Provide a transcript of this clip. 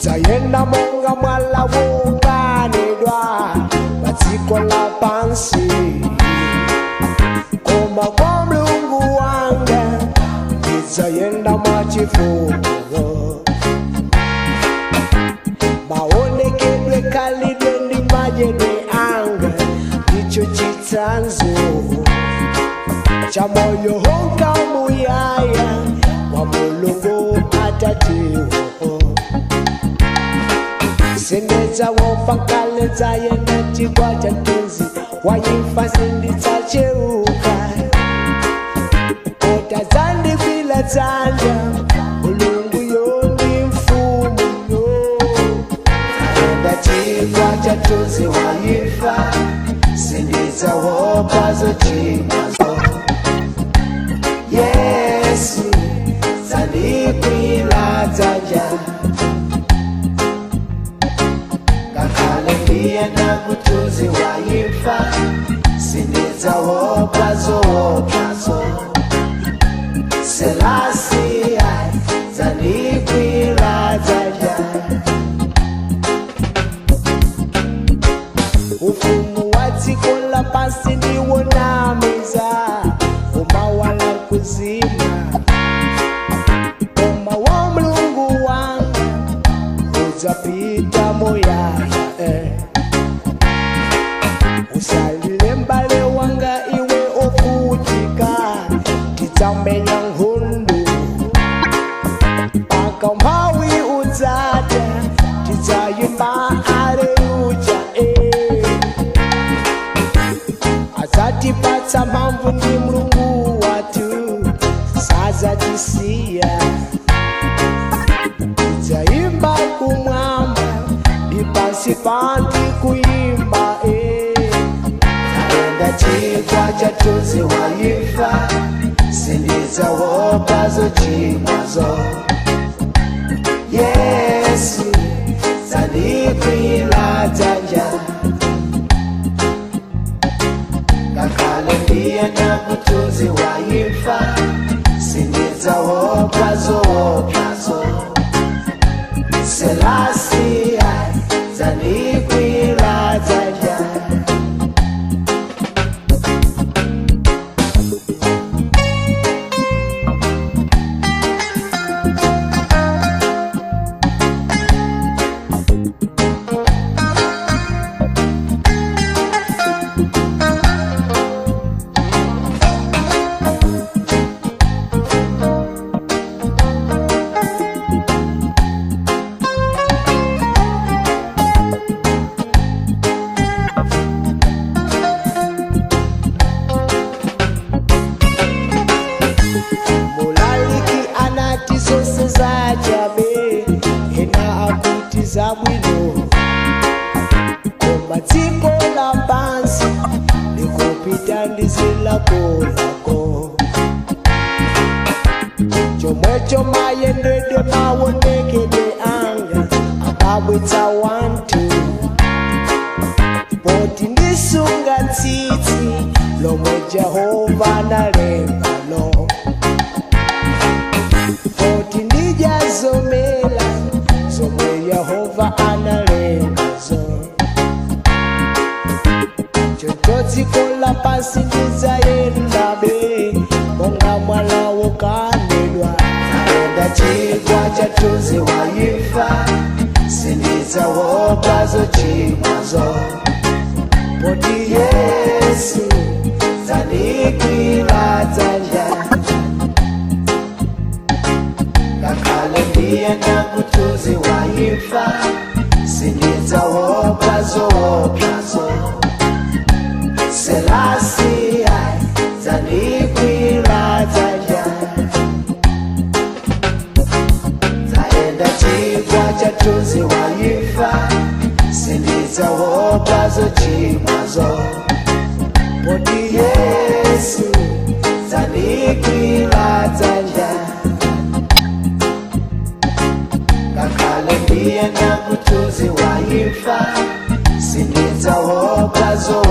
Ndidzayenda monga mwala wokanidwa padziko lapansi, koma kwa Mulungu wanga ndidzayenda mwachifundo. Maonekedwe, khalidwe ndi madyedwe anga ndicho chitsanzo cha moyo wonka muyaya wa Mulungu Atatewo. Sindidzaopa ngakhale ndidzayenda chigwa cha mthunzi wa imfa, sindidzacheuka, utadzandigwira dzanja Mulungu yo ndi mfumu yo. Enda chigwa cha mthunzi wa imfa, sindidzaopa zochimwazo. Yesu dzandigwira dzanja, ngakhale ndiyenda kumthunzi wa imfa, sindidzaopa zoopsazo. Selassie dzandigwira dzanja. Ufumu wa dziko lapansi ndiwonamiza, umawala kuzima, koma wa Mulungu wanga udzapita muyaya. Usalile mbale wanga iwe ovutika, tidzamenya nkhondo mpaka umphawi udzatha, tidzayimba aleluya. Adzatipatsa mphamvu ndi Mulungu wathu, sadzatisiya. Tidzayimba kumwamba ndi pansi pano kuyimba. Enda chigwa cha mthunzi wa imfa, sindidzaopa zochimwazo. Yesu dzandigwira dzanja, ngakhale ndiyenda kumthunzi wa imfa, sindidzaopa zoopsazo. Selassie dzandigwira dzanja. Mulaliki anati zonse zachabe, ena akuti zabwino, koma dziko lapansi likupita ndi zilakolako. Chomwecho mayendedwe, maonekedwe anga akabwitsa wanthu, poti ndisunga tsitsi lomwe Jehova analengalo, poti ndidya zomela zomwe Yehova analengazo. Choncho dziko lapansi ndidzayendabe monga mwala wokanidwa. Enda chigwa cha mthunzi wa imfa, sindidzaopa zochimwazo, poti Yesu dzandigwira dzanja, ngakhale ndiyenda kumthunzi wa imfa, sindidzaopa zoopsazo. Selassie dzandigwira dzanja. Zaenda chigwa cha mthunzi wa imfa, sindidzaopa zochimwazo, poti Yesu dzandigwira dzanja, ngakhale ndiyenda kumthunzi wa imfa, sindidzaopa zo